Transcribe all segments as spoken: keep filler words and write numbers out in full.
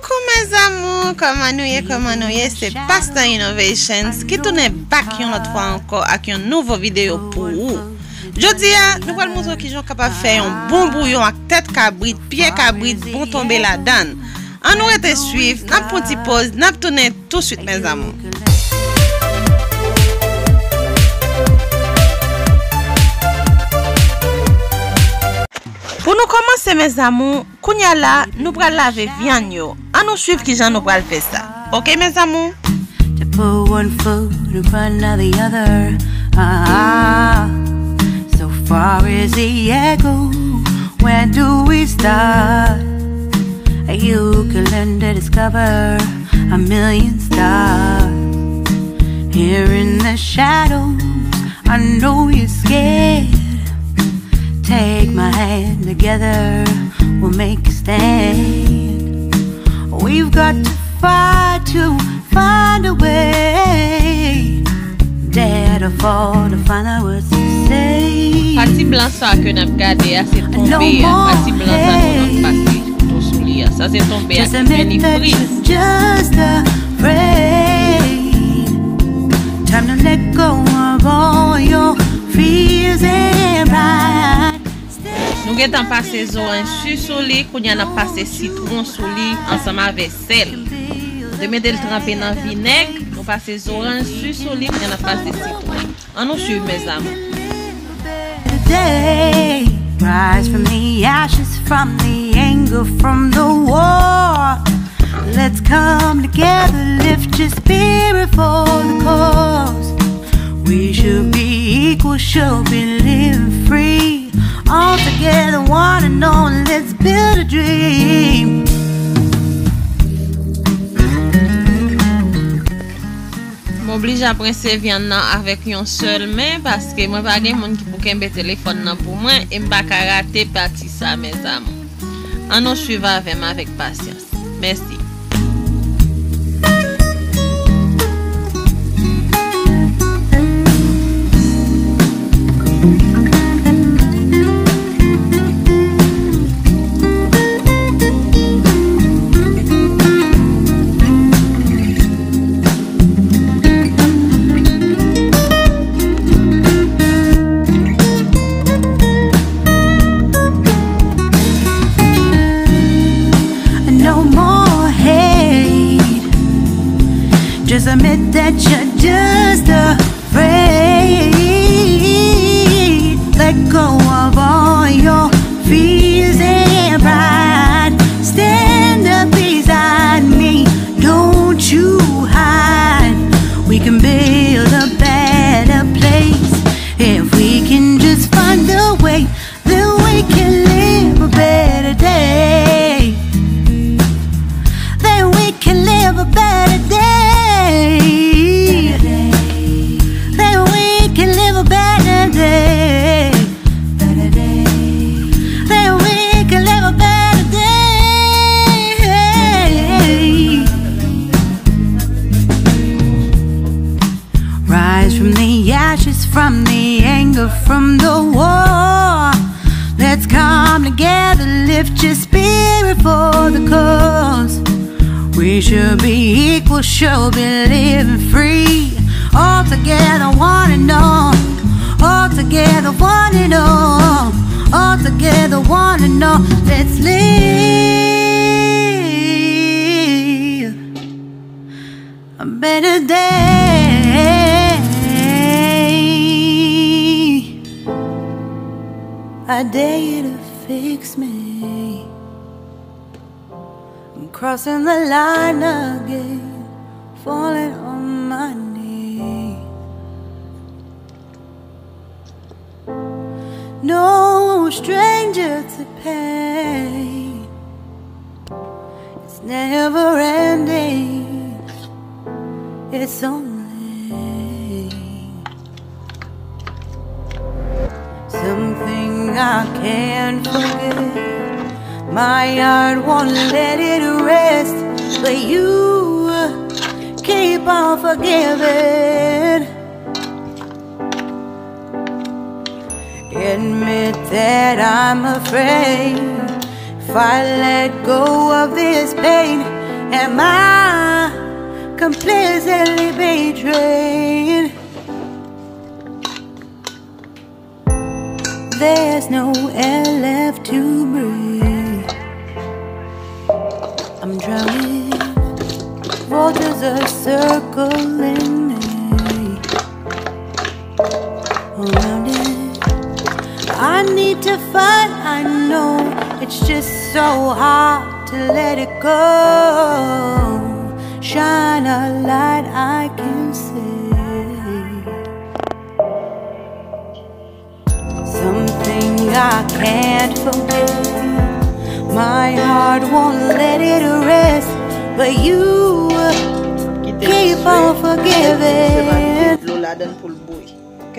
Kouman zanmi, kòman nou ye, kòman nou ye? Se Pastor Innovations ki tounen back yon lòt fwa ankò ak yon nouvo videyo pou ou. Jodi a, nou pral montre w kijan w kapab fè yon bon bouyon ak tèt kabrit, pye kabrit, bon tonbe ladan l. Ann nou rete swiv, n ap pran ti poz, n ap tounen touswit, mes amours. Pou nou kòmanse, mes amours, kounye a la, nou pral lave vyann yo. Ann nou swiv kijan nou pral fè sa. Oke, mes amours? To put one foot in front of the other. Ah, so far as the echo, where do we start? You can learn to discover a million stars. Here in the shadows, I know you're scared. Take my hand, together we'll make a stand. We've got to fight to find a way. Dare to fall, to find out what to say. Pati blan sa ke n ap gade a, se tonbe a. Pati blan sa ke n ap pase kouto sou li a. Sa se tonbe a ki fè li fri. Just afraid. Time to let go of all your fears and pride. Nou gentan pase zoranj si sou li, kounye a n ap pase sitwon sou li ansanm avè sèl. Nou te mete l tranpe nan vinèg, nou pase zoranj si sou li, kounye a n ap pase sitwon. Ann nou swiv, mes amours. Today, rise from the ashes, from the anger, from the war. Let's come together, lift your spirit for the cause. We should be equal, should be living free. All together, one and all, let's build a dream. M oblije ap rense vyann nan avèk yon sèl men, paske mwen pa gen moun ki pou kenbe telefòn nan pou mwen, e m pa ka rate pati sa, mes amours. Ann nou swiv avè m avèk pasyans. Mèsi. No more hate. Just admit that you're just afraid. Let go of all your fears and pride. Stand up beside me. Don't you hide. We can build a better place if we can just find a way. Then we can live a better day. Then we can live a better day. Then we can live a better day. Then we can live a better day. Rise from the ashes, from the anger, from the war. Let's come together, lift your spirit for the cause. We should be equal, should be living free. All together, one and all. All together, one and all. All together, one and all. Let's live a better day. I dare you to fix me. I'm crossing the line again, falling on my knees. No stranger to pain. It's never ending. It's only something I can't forget. My heart won't let it rest, but you keep on forgiving. Admit that I'm afraid. If I let go of this pain, Completely betrayed. There's no air left to breathe. I'm drowning. Vultures are circling me around it. I need to fight, I know it's just so hard to let it go. Shine a light I can see. Something I can't forget. My heart won't let it rest, but you keep on forgiving. Dlo ladan l pou l bouyi. Ok?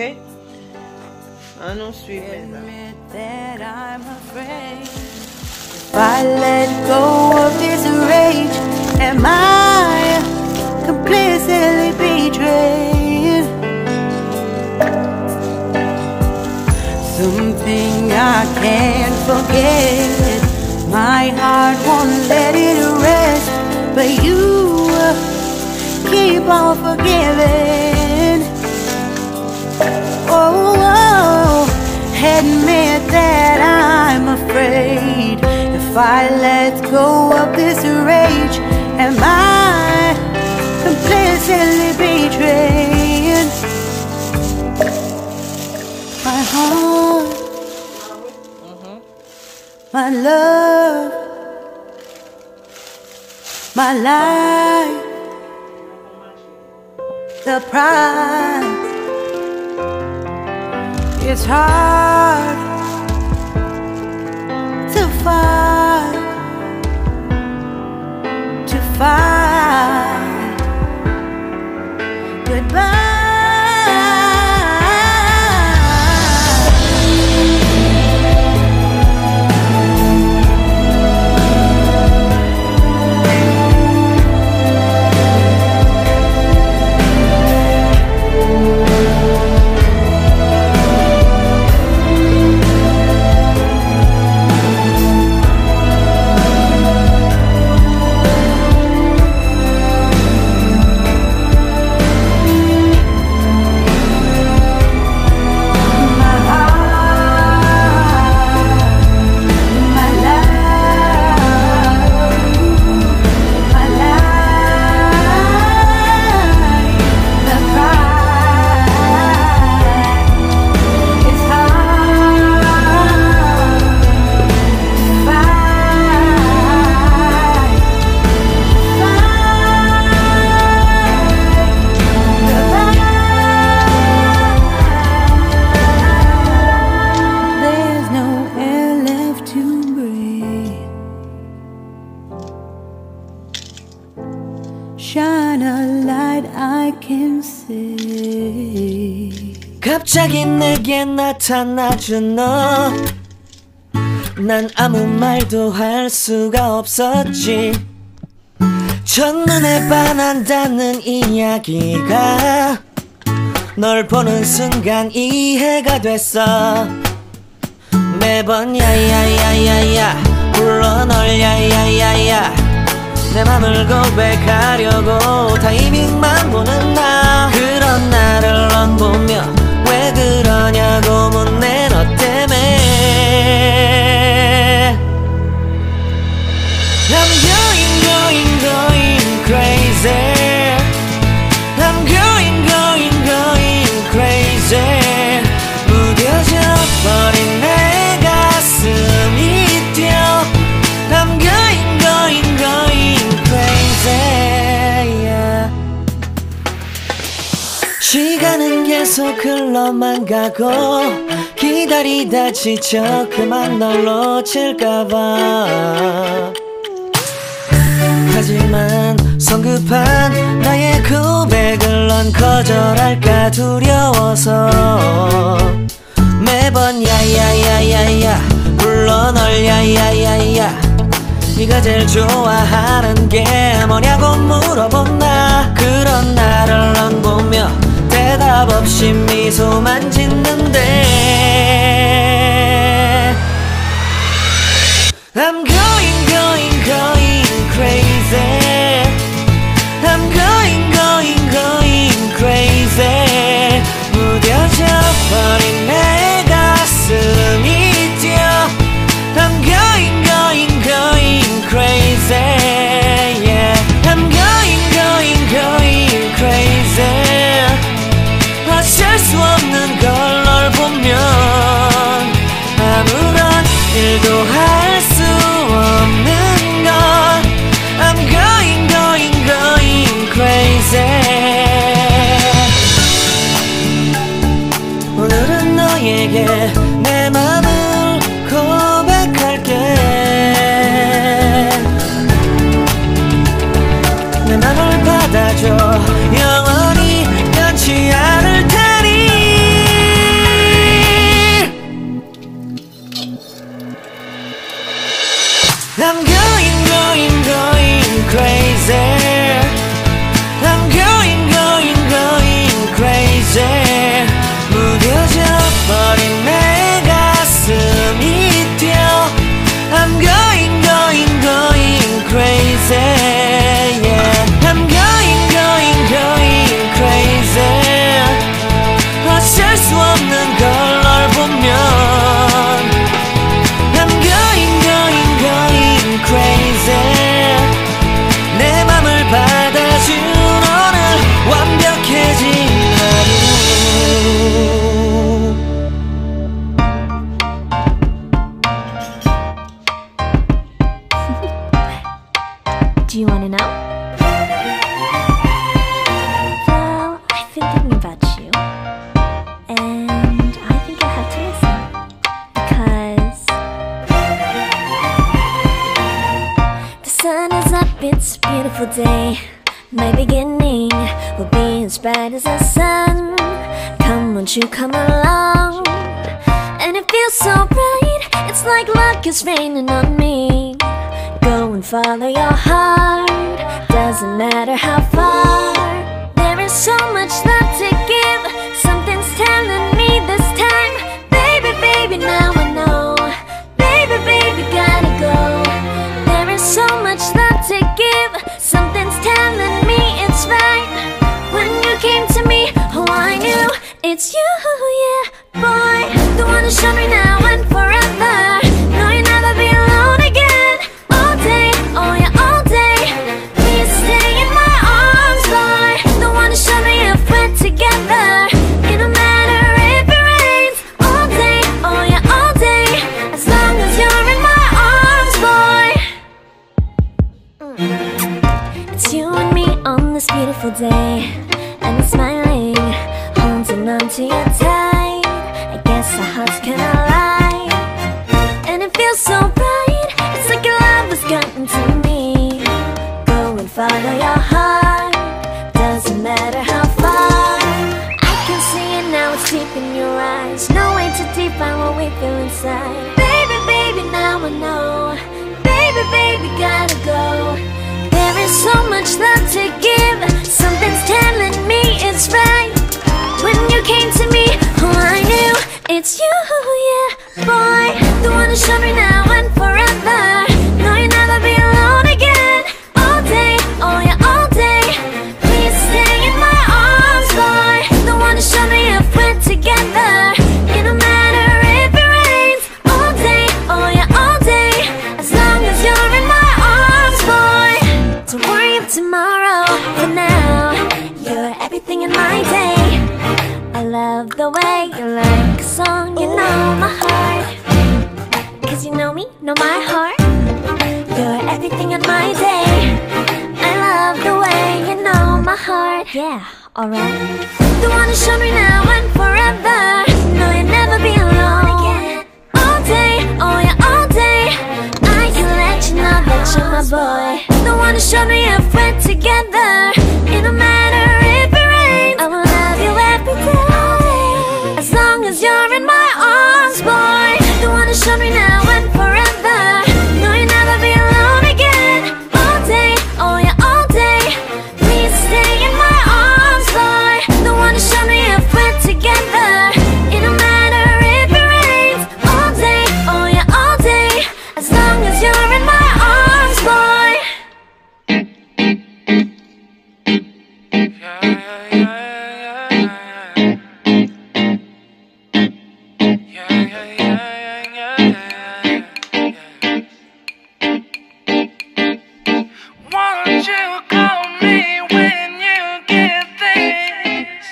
Ann nou swiv, medam. Admit that I'm afraid. If I let go of this rage, am I completely betrayed? Something I can't forget. My heart won't let it rest, but you keep on forgiving. Oh, oh, admit that I'm afraid. If I let go of this rage, am I completely betrayed? My heart, my love, my life. The price is hard to fight, to fight. Goodbye. There's no air left to breathe. Shine a light I can see. 갑자기 내게 나타나준 너. 난 아무 말도 할 수가 없었지. 첫눈에 반한다는 이야기가 널 보는 순간 이해가 됐어. 매번 야야야야야 불러 널. 야야야야 내 맘을 고백하려고 타이밍만 보는 나. 그런 나를 넌 보며 왜 그러냐고 묻네. 너 때문에 I'm going, going, going crazy. I'm going, going, going crazy. 무뎌져 버린 내 가슴이 뛰어. I'm going, going, going crazy. Yeah. 시간은 계속 흘러만 가고 기다리다 지쳐 그만 널 놓칠까봐. 하지만 성급한 나의 고백을 넌 거절할까 두려워서 매번 야야야야야 불러 널. 야야야야 네가 제일 좋아하는 게 뭐냐고 물어본 나. 그런 나를 넌 보며 대답 없이 미소만 짓는데 I'm going, going, going crazy. I'm going, 저 영원히 변치 않을 테니 I'm going, going, going crazy. I'm going, going, going crazy. 무뎌져 버린 내 가슴이 뛰어 I'm going, going, going crazy. Yeah. I'm going, going, going crazy. 어쩔 수 없는 걸 널 보면 I'm going, going, going crazy. 내 맘을 받아준 오늘 완벽해진 하루 Do you want to know? Well, I've been thinking about you. And I think I have to listen. Because the sun is up, it's a beautiful day. My beginning will be as bright as the sun. Come, won't you come along? And it feels so right, it's like luck is raining on me. Go and follow your heart, doesn't matter how far. There is so much love to give, something's telling me this time. Baby, baby, now I know. Baby, baby, gotta go. There is so much love to give, something's telling me it's right. When you came to me, oh, I knew it's you, yeah. Boy, the one to show me now and forever. No, you'll never be alone again. All day, oh yeah, all day. Please stay in my arms, boy. The one to show me if we're together. It don't matter if it rains. All day, oh yeah, all day. As long as you're in my arms, boy. It's you and me on this beautiful day. And I'm smiling, holding on to you tight. I guess our hearts can align. And it feels so right, it's like your love has gotten to me. Go and follow your heart, doesn't matter how far. I can see it now, it's deep in your eyes. No way to define what we feel inside. Baby, baby, now I know. Baby, baby, gotta go. There is so much love to give. Something's telling me it's right. When you came to me, oh, I knew it's you, yeah. Boy, the one to show me now and forever. No, you'll never be alone again. All day, oh yeah, all day. Please stay in my arms, boy. The one to show me if we're together. It don't matter if it rains. All day, oh yeah, all day. As long as you're in my arms, boy. Don't worry about tomorrow. For now, you're everything in my day. I love the way you like a song, you know my heart. Cause you know me, know my heart. You're everything in my day. I love the way you know my heart. Yeah, alright. The one to show me now and forever. No, you'll never be alone again. All day, oh yeah, all day. I can let you know that you're my boy. The one to show me if we're together. It don't matter if it rains. I will love you every day. As long as you're in my arms, boy. The one to show me now and forever. No, you'll never be alone again. All day, oh yeah, all day. Please stay in my arms, boy. The one to show me if we're together. It don't matter if it rains. All day, oh yeah, all day. As long as you're in my arms, boy. Won't you call me when you get this?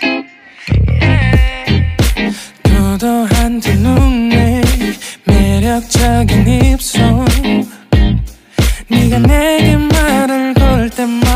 Yeah. 도도한 두 눈에 매력적인 입술 네가 내게 말을 걸 때마다